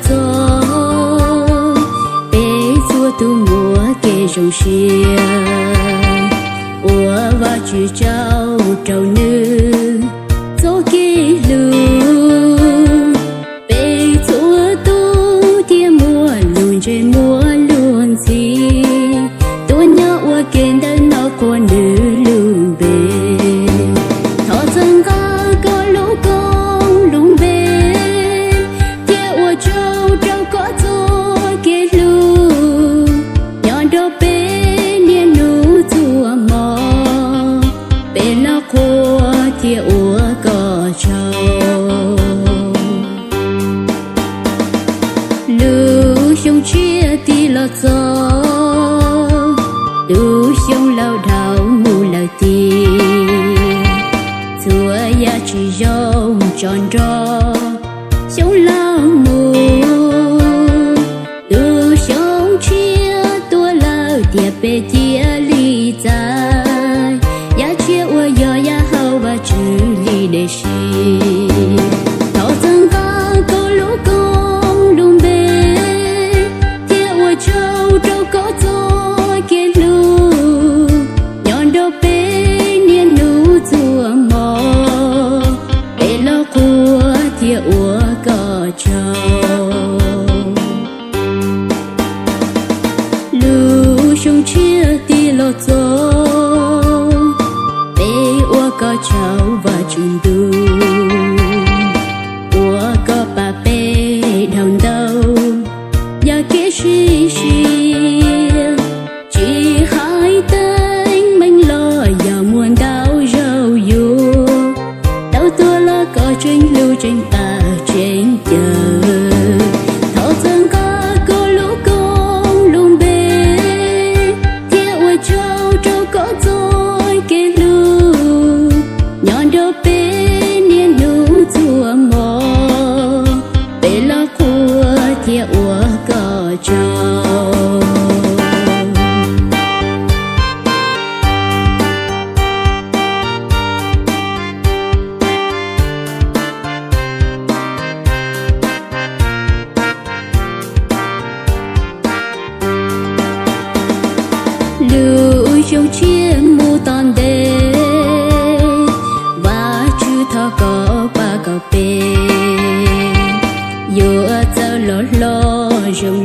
txog, peb txhua tus muaj kev zoo siab, ua Vajtswv tsaug rau nws txoj kev hlub. Peb txhua tus thiaj muaj lus ntse muaj lus ntxhi, tuaj nyob ua ke ntawm no qhuas nws lub npe. Thov txhawb nqa koj lub koob lub npe, thiab ua tsaug rau koj txoj kev hlub, nyob nrog peb niaj hnub txhua hmo, peb los qhuas thiab ua koj tsaug. Lub xyoo tshiab tig los txog, lub xyoo laus dhau mus lawm tiag, txhua yam tsis zoo tso nrog xyoo laus mus. Lub xyoo tshiab tuaj lawm tiag peb cia li txais yav tshiab uas yog yav hauv Vajtswv li dej si. Thov txhawb nqa koj lub koob lub npe, thiab ua tsaug rau koj txoj kev hlub, nyob nrog peb niaj hnub txhua hmo, peb los qhuas thiab ua koj tsaug. Lub xyoo tshiab tig los txog, peb ua koj tsaug Vajtswv ntuj, uas koj pab peb dhau ntau yam kev sim siab. Tsis hais teeb meem los yog muaj ntau zaus yuav tau tuaj los koj tseem hlub tseem pab tseem caw. Thov txhawb nqa koj lub koob lub npe, thiab ua tsaug rau koj txoj kev hlub, nyob nrog peb niaj hnub txhua hmo, peb los qhuas thiab ua koj tsaug. Lub xyoo tshiab mus tom ntej, Vajtswv thov koj pab kom peb yuav txawj los hlob zoo